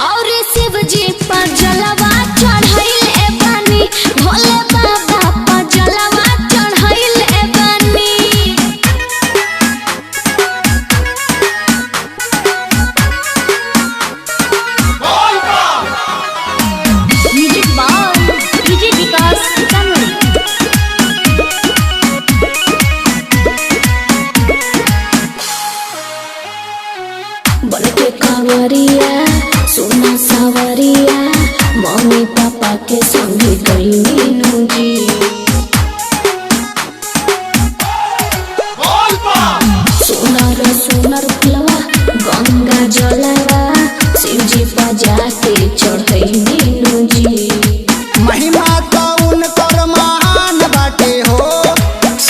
और शिव जी पर जलवा चढ़ैले बानी, भोले बाबा पर जलवा चढ़ैले बानी। Music by DJ Vikas Sitamarhi. बन के कांवरिया सोना सावरिया, मम्मी पापा के संग गई नीनू जी। सोनर सोनर फुलवा गंगा जलवा, शिव जी पर जाके चढ़ई नीनू जी। महिमा तो उनकर महान बाटे हो,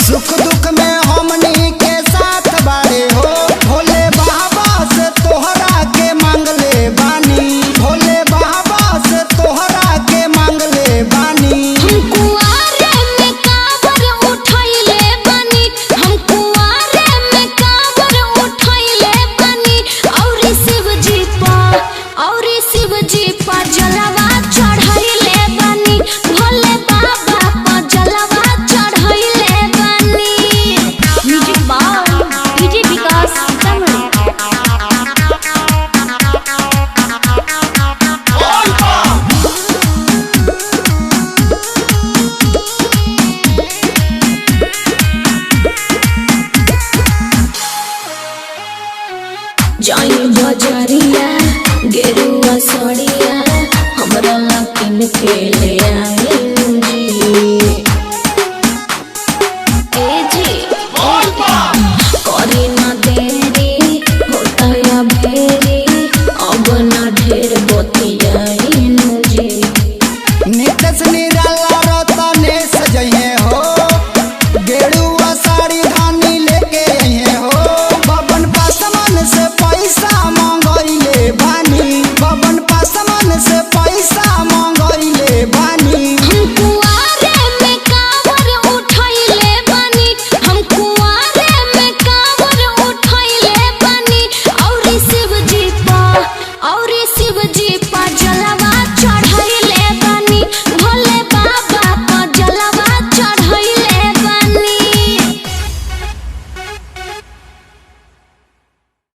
सुख दुख में हमनी के साथ बाड़े हो। भोले बाबा से तोहरा के मांगले बानी, भोले बाबा से तोहरा के मांगले बानी। हम कुआरे में कांवर उठैले बानी, हम कुआरे में कांवर उठैले बानी, और शिव जी पर, और शिव जी पर जलवा चढ़ैले बानी, भोले बाबा पर जलवा चढ़ैले बानी। Music by DJ Vikas Sitamarhi. जाई बजरिया गेरुआ सड़िया, हमरा ला किन के ले